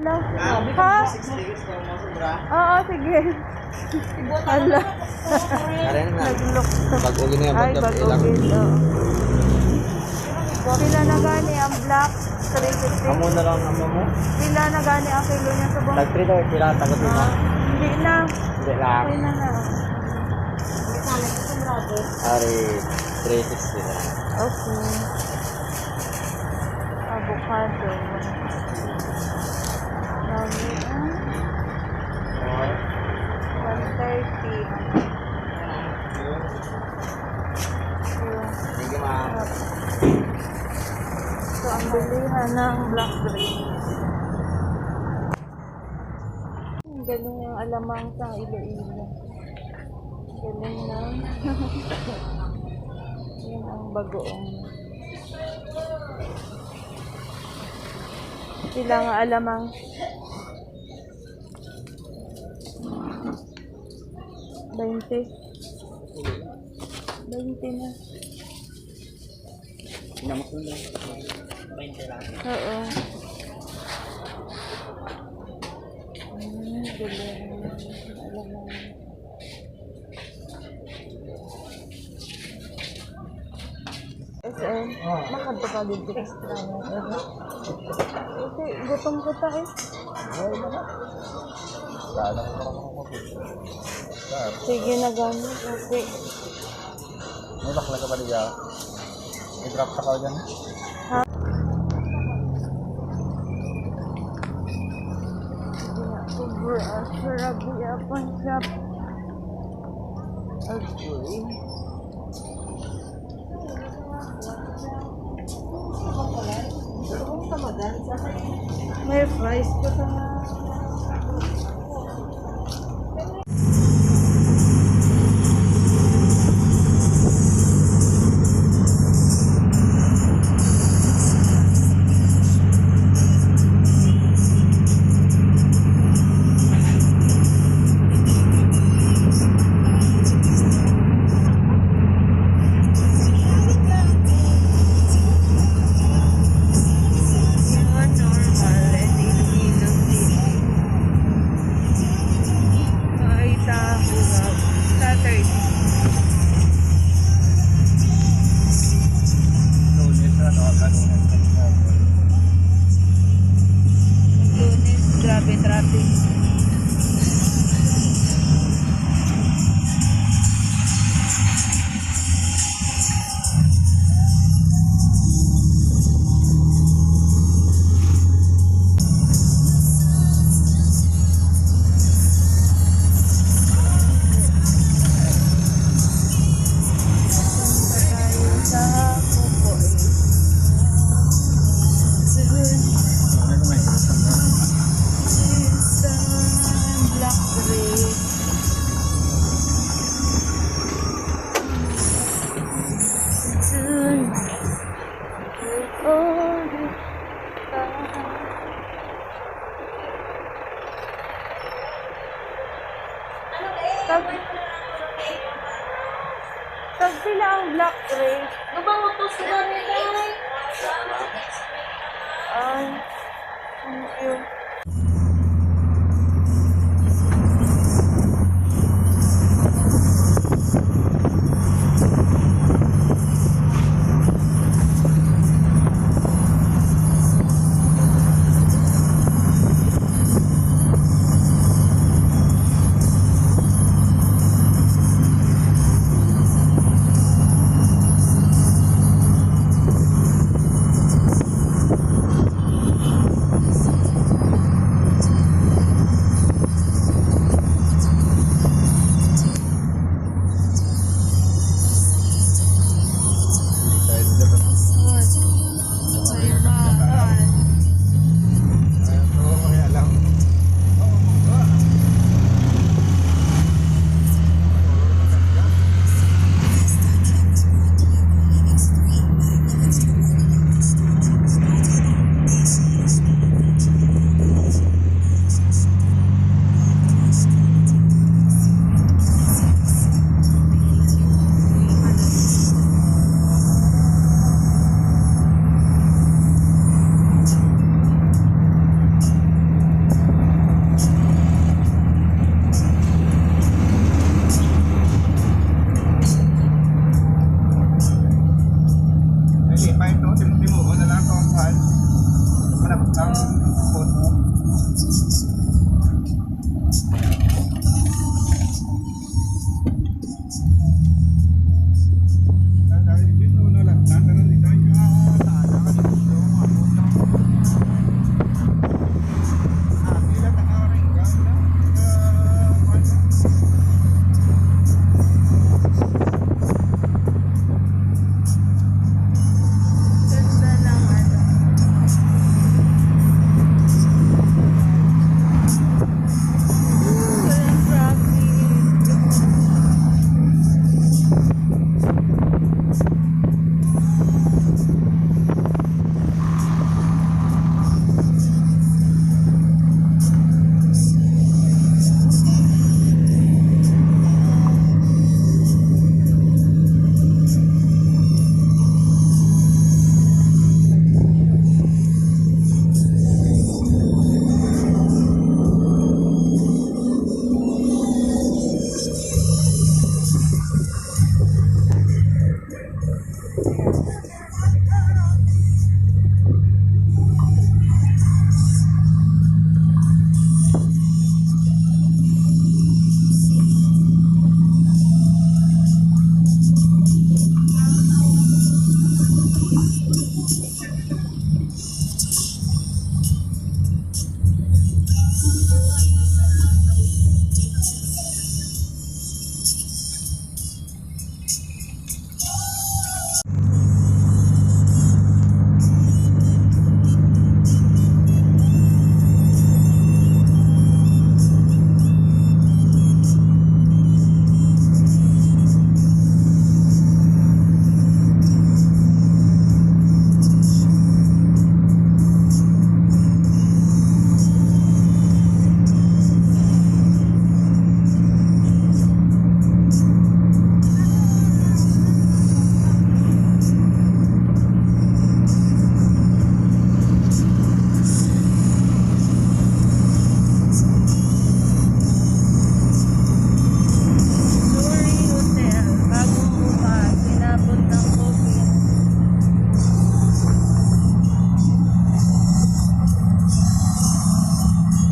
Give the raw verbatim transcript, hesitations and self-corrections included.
Ha? Oo, sige. Hala. Karen na. Nagluktok. Bag-o gini ang Ay, pagkape bag-o lang. Gid, oo. Pila na gani ang black? Three fifty. Amo na lang ang amo mo? Pila na gani ang kilo niya sa bang? Tag three daw, pila, tagot mo? Ah, hindi na. Hindi lang. Okay na na. Ari, three sixty na. Okay. Avocado. Nami, ah. One thirty. Thank you, ma'am. So, ang bilihan ng black grape. Ang galing ng alamang sa Iloilo. Galing na. Yan ang bagoong. Sila nga alamang. Bainte. Bainte na. Hinamot mo lang. Bainte lang. Oo. Hmm, galing. Alamang. S M, makadto ka dito sa Estrada. Okay, gutom ko ta eh. Wala na ko ako. Sige na gani. Okay. May bakla ka ba diya? I-drop sa ka dyan? Ha? Sobra, ah, sarap niya pang shop. Agoy. May fries pa sa Mga normal and Iloilo T V. Ay, tahugaw. Saturday. Lunes na to, ang Lunes. Lunes, grabe traffic. Black grape. Tag, tag pila ang black grape? Nabang utos ko ba nila? Ay.